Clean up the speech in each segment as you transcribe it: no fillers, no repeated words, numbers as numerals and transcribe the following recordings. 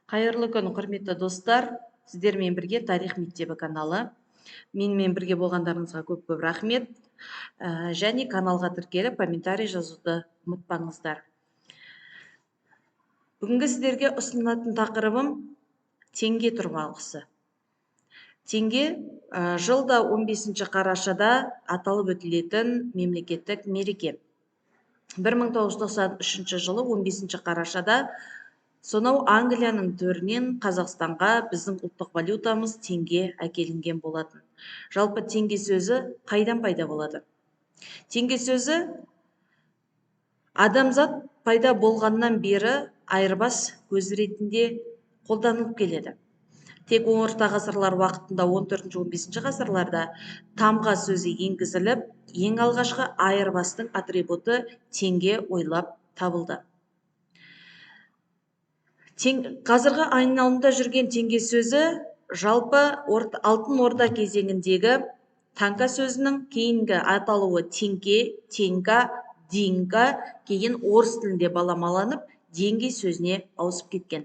Қайырлы күн, құрметті достар. Сіздермен бірге Тарих мектебі каналы. Менімен бірге болғандарыңызға көп-көп рахмет. Және каналға тіркеліп, комментарий жазуды ұмытпаңыздар. Бүгінгі сіздерге ұсынатын тақырыбым теңге тұрмалғысы. Теңге жылда 15 қарашада аталып өтілетін мемлекеттік мереке. 1993 жылы 15 қарашада сонау Англияның төрінен Қазақстанға біздің ұлттық валютамыз теңге әкелінген болатын. Жалпы теңге сөзі қайдан пайда болады? Теңге сөзі адамзат пайда болғаннан бері айырбас көзі ретінде қолданылып келеді. Тек орта ғасырлар уақытында 14-15 ғасырларда тамға сөзі енгізіліп, ең алғашқы айырбастың атрибуты теңге ойлап табылды. Қазіргі айналымда жүрген теңге сөзі жалпы Алтын Орда кезеңіндегі таңка сөзінің кейінгі аталуы теңке, теңка, динка, кейін орыс тілінде баламаланып, деньги сөзіне ауысып кеткен.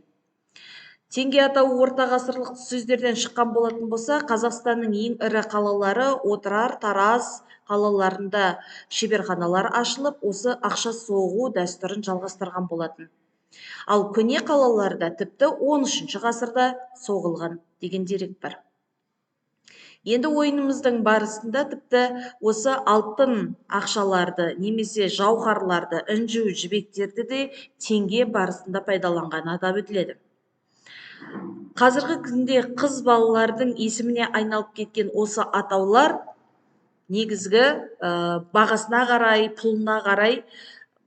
Теңге атауы орта ғасырлық сөздерден шыққан болатын болса, Қазақстанның ең ірі қалалары Отырар, Тараз қалаларында шеберханалар ашылып, осы ақша соғу дәстүрін жалғастырған болатын. Ал көне қалаларда тіпті 13 ғасырда соғылған деген дерек бар. Енді ойынымыздың барысында тіпті осы алтын ақшаларды немесе жауһарларды, інжу жібектерді де теңге барысында пайдаланғаны атап өтіледі. Қазіргі күнде қыз балалардың есіміне айналып кеткен осы атаулар негізгі бағасына қарай, пұлына қарай,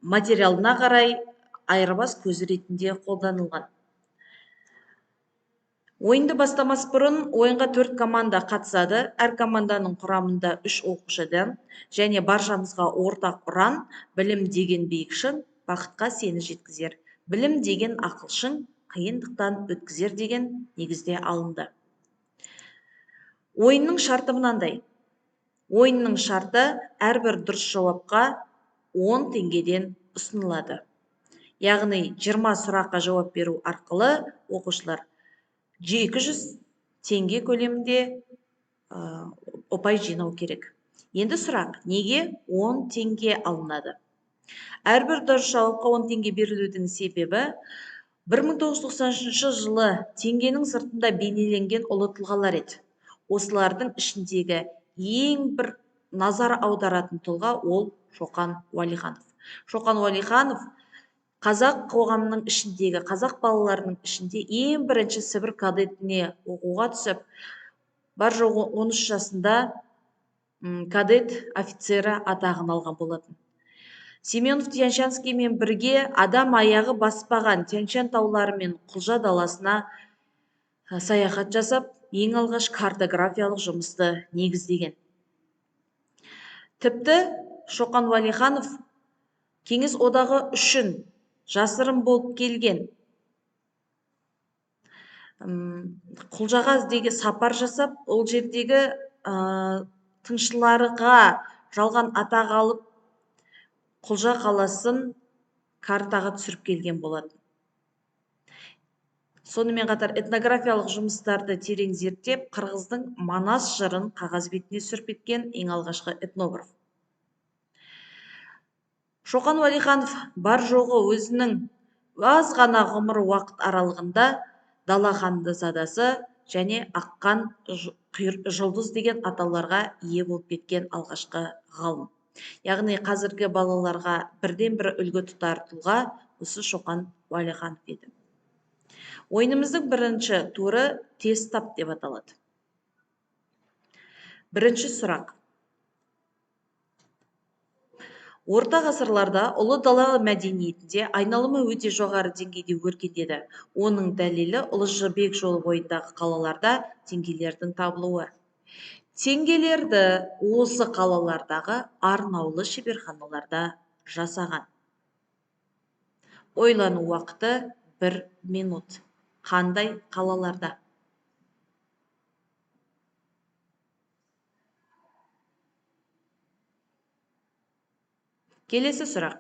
материалына қарай айырбас көзі ретінде қолданылған. Ойынды бастамас бұрын ойынға 4 команда қатысады. Әр команданың құрамында 3 оқушыдан және баршамызға ортақ ұран: білім деген биік шың, бақытқа сені жеткізер. Білім деген ақылшың, қиындықтан өткізер деген негізде алынды. Ойынның шарты мынандай. Ойынның шарты әрбір дұрыс жауапқа 10 теңгеден ұсынылады. Яғни 20 сұраққа жауап беру арқылы оқушылар 200 теңге көлемінде ұпай жинау керек. Енді сұрақ, неге 10 теңге алынады? Әрбір дұрыс жауапқа 10 теңге берілудің себебі 1993 жылы теңгенің сыртында бейнеленген ұлы тұлғалар еді. Осылардың ішіндегі ең бір назар аударатын тұлға ол Шоқан Уәлиханов. Шоқан Уәлиханов қазақ қоғамының ішіндегі, қазақ балаларының ішінде ең бірінші Сібір кадетіне оқуға түсіп, бар жоғы 13 жасында кадет офицері атағын алған болатын. Семенов Тянь-Шанскиймен бірге адам аяғы баспаған Тянь-Шань таулары мен Құлжа даласына саяхат жасап, ең алғаш картографиялық жұмысты негіздеген. Тіпті Шоқан Уәлиханов Кеңес одағы үшін жасырын болып келген Құлжаға деген сапар жасап, ол жердегі тыңшыларға жалған атақ алып, Құлжа қаласын картаға түсіріп келген болатын. Сонымен қатар этнографиялық жұмыстарды терең зерттеп, қырғыздың Манас жырын қағаз бетіне түсіріп кеткен ең алғашқы этнограф. Шоқан Уәлиханов бар жоғы өзінің аз ғана ғұмыр уақыт аралығында Дала ханзадасы және Аққан жұлдыз деген атауларға ие болып кеткен алғашқы ғалым. Яғни қазіргі балаларға бірден бір үлгі тұтар тұлға осы Шоқан Уәлиханов еді. Ойынымыздың бірінші туры тест тап деп аталады. Бірінші сұрақ. Орта ғасырларда Ұлы Дала мәдениетінде айналымы өте жоғары деңгейде өркендеді. Оның дәлелі Ұлы Жібек жолы бойындағы қалаларда теңгелердің табылуы. Теңгелерді осы қалалардағы арнаулы шеберханаларда жасаған. Ойлану уақыты 1 минут. Қандай қалаларда? Келесі сұрақ.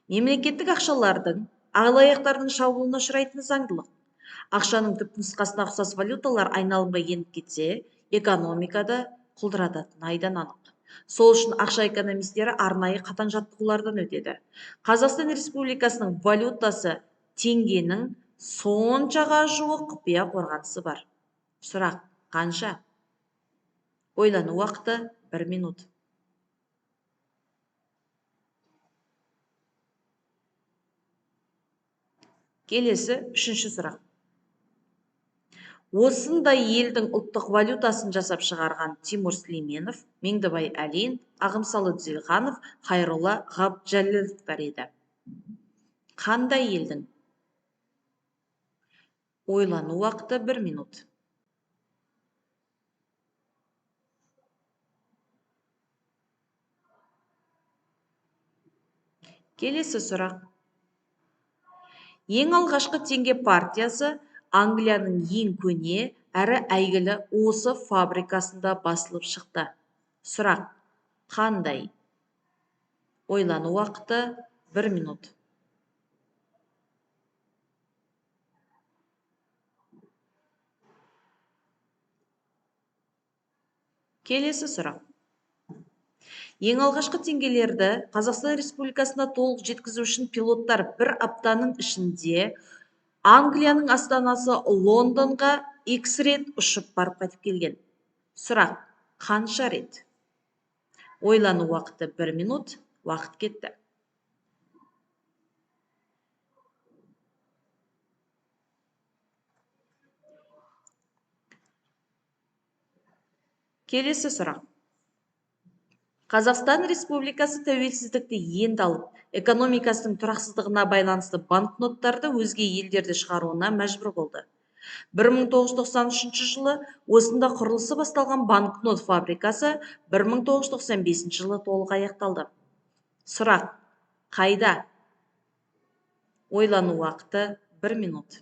Мемлекеттік ақшалардың алаяқтардың шабуылына ұшырайтыны заңдылық. Ақшаның түп нұсқасына ұқсас валюталар айналымға еніп кетсе, экономикада құлдырататыны айдан анық. Сол үшін ақша экономистері арнайы қатаң жаттығулардан өтеді. Қазақстан Республикасының валютасы теңгенің соншаға жуық құпия қорғанысы бар. Сұрақ қанша? Ойлану уақыты 1 минут. Келесі үшінші сұрақ. Осындай елдің ұлттық валютасын жасап шығарған Тимур Сүлейменов, Меңдібай Әлин, Ағымсалы Дүзелханов, Хайролла Ғабжәлеловтар еді. Қандай елдің? Ойлану уақыты 1 минут. Келесі сұрақ. Ең алғашқы теңге партиясы Англияның ең көне әрі әйгілі осы фабрикасында басылып шықты. Сұрақ қандай? Ойлану уақыты 1 минут. Келесі сұрақ. Ең алғашқы теңгелерді Қазақстан Республикасына толық жеткізу үшін пилоттар бір аптаның ішінде Англияның астанасы Лондонға X рет ұшып барып қайтып келген. Сұрақ қанша рет? Ойлану уақыты 1 минут, уақыт кетті. Келесі сұрақ. Қазақстан Республикасы тәуелсіздікті енді алып, экономикасының тұрақсыздығына байланысты банкноттарды өзге елдерде шығаруына мәжбүр болды. 1993 жылы осында құрылысы басталған банкнот фабрикасы 1995 жылы толық аяқталды. Сұрақ қайда? Ойлану уақыты 1 минут.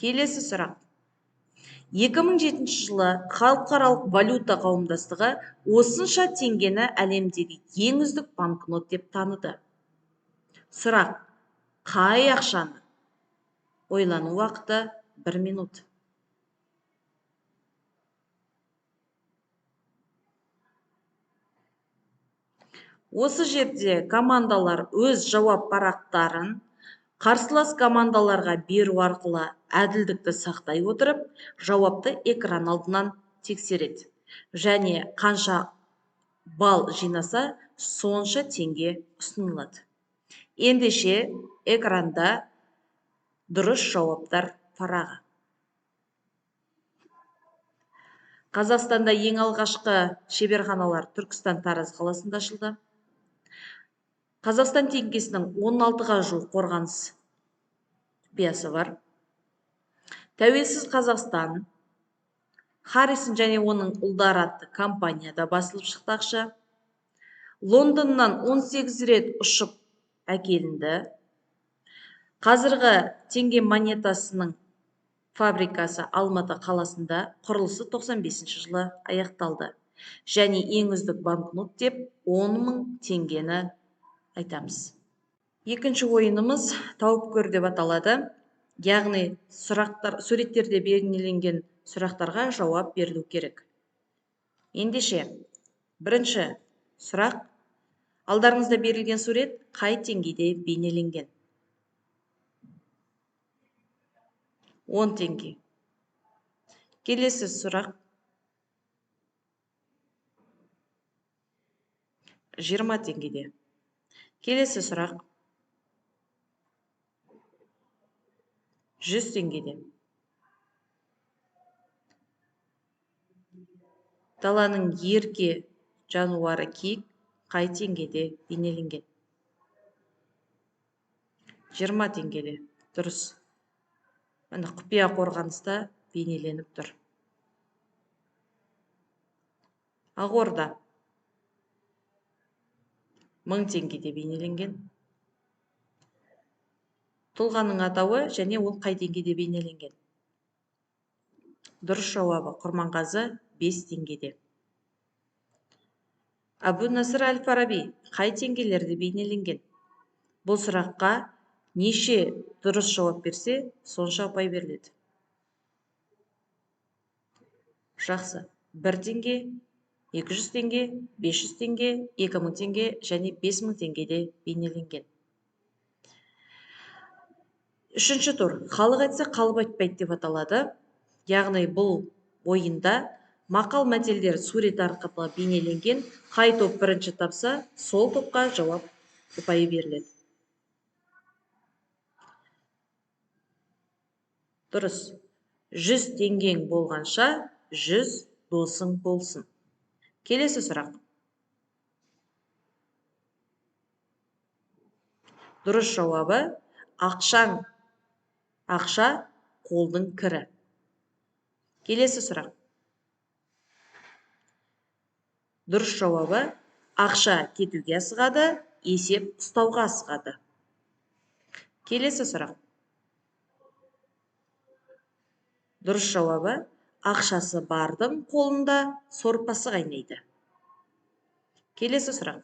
Келесі сұрақ. 2007 жылы Халықаралық валюта қауымдастығы осынша теңгені әлемдегі ең үздік банкнот деп таныды. Сұрақ қай ақшаны? Ойлану уақыты 1 минут. Осы жерде командалар өз жауап парақтарын қарсылас командаларға беру арқылы әділдікті сақтай отырып, жауапты экран алдынан тексереді. Және қанша балл жинаса, сонша теңге ұсынылады. Ендеше экранда дұрыс жауаптар парағы. Қазақстанда ең алғашқы шеберханалар Түркістан Тараз қаласында ашылды. Қазақстан теңгесінің 16-ға жуық қорғаныс құпиясы бар. Тәуелсіз Қазақстан, Харрисон және оның ұлдары атты компанияда басылып шықты ақша. Лондоннан 18 рет ұшып әкелінді. Қазіргі теңге монетасының фабрикасы Алматы қаласында құрылысы 95 жылы аяқталды. Және ең үздік банкнот деп 10 мың теңгені айтамыз. Екінші ойынымыз тауып көр деп аталады. Яғни сұрақтар, суреттерде белгіленген сұрақтарға жауап берілу керек. Ендеше, бірінші сұрақ. Алдарыңызда берілген сурет қай теңгеде бейнеленген? 10 теңге. Келесі сұрақ. 20 теңгеде. Келесі сұрақ. 100 теңгеде. Даланың ерке жануары киік қай теңгеде бейнеленген? 20 теңгеде. Дұрыс. Міне құпия қорғаныста бейнеленіп тұр. Ақорда 1000 теңгеде бейнеленген. Тұлғаның атауы және ол қай теңгеде бейнеленген? Дұрыс жауабы Құрманғазы 5 теңгеде. Әбу Насыр әл-Фараби қай теңгелерде бейнеленген? Бұл сұраққа неше дұрыс жауап берсе, сонша ұпай беріледі. Жақсы. 1 теңге, 200 теңге, 500 теңге, 2000 теңге және 5000 теңгеде бейнеленген. Үшінші тур. Халық айтса, қалып айтпайды деп аталады. Яғни бұл ойында мақал мәтелдер сурет арқылы бейнеленген. Қай топ бірінші тапса, сол топқа жауап ұпайы беріледі. Дұрыс. 100 теңгең болғанша, 100 досың болсын. Келесі сұрақ. Дұрыс жауабы ақша қолдың кірі. Келесі сұрақ. Дұрыс жауабы ақша кетуге асығады, есеп ұстауға асығады. Келесі сұрақ. Дұрыс жауабы ақшасы бардың қолында сорпасы қайнайды. Келесі сұрақ.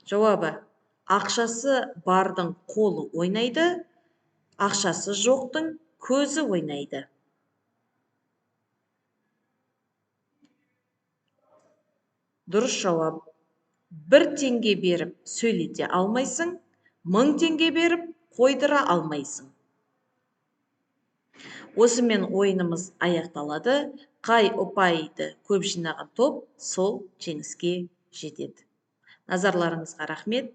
Жауабы ақшасы бардың қолы ойнайды, ақшасы жоқтың көзі ойнайды. Дұрыс жауап. 1 теңге беріп сөйлете алмайсың, 1000 теңге беріп қойдыра алмайсың. Осымен ойынымыз аяқталады. Қай ұпайды көп жинаған топ сол жеңіске жетеді. Назарларыңызға рахмет.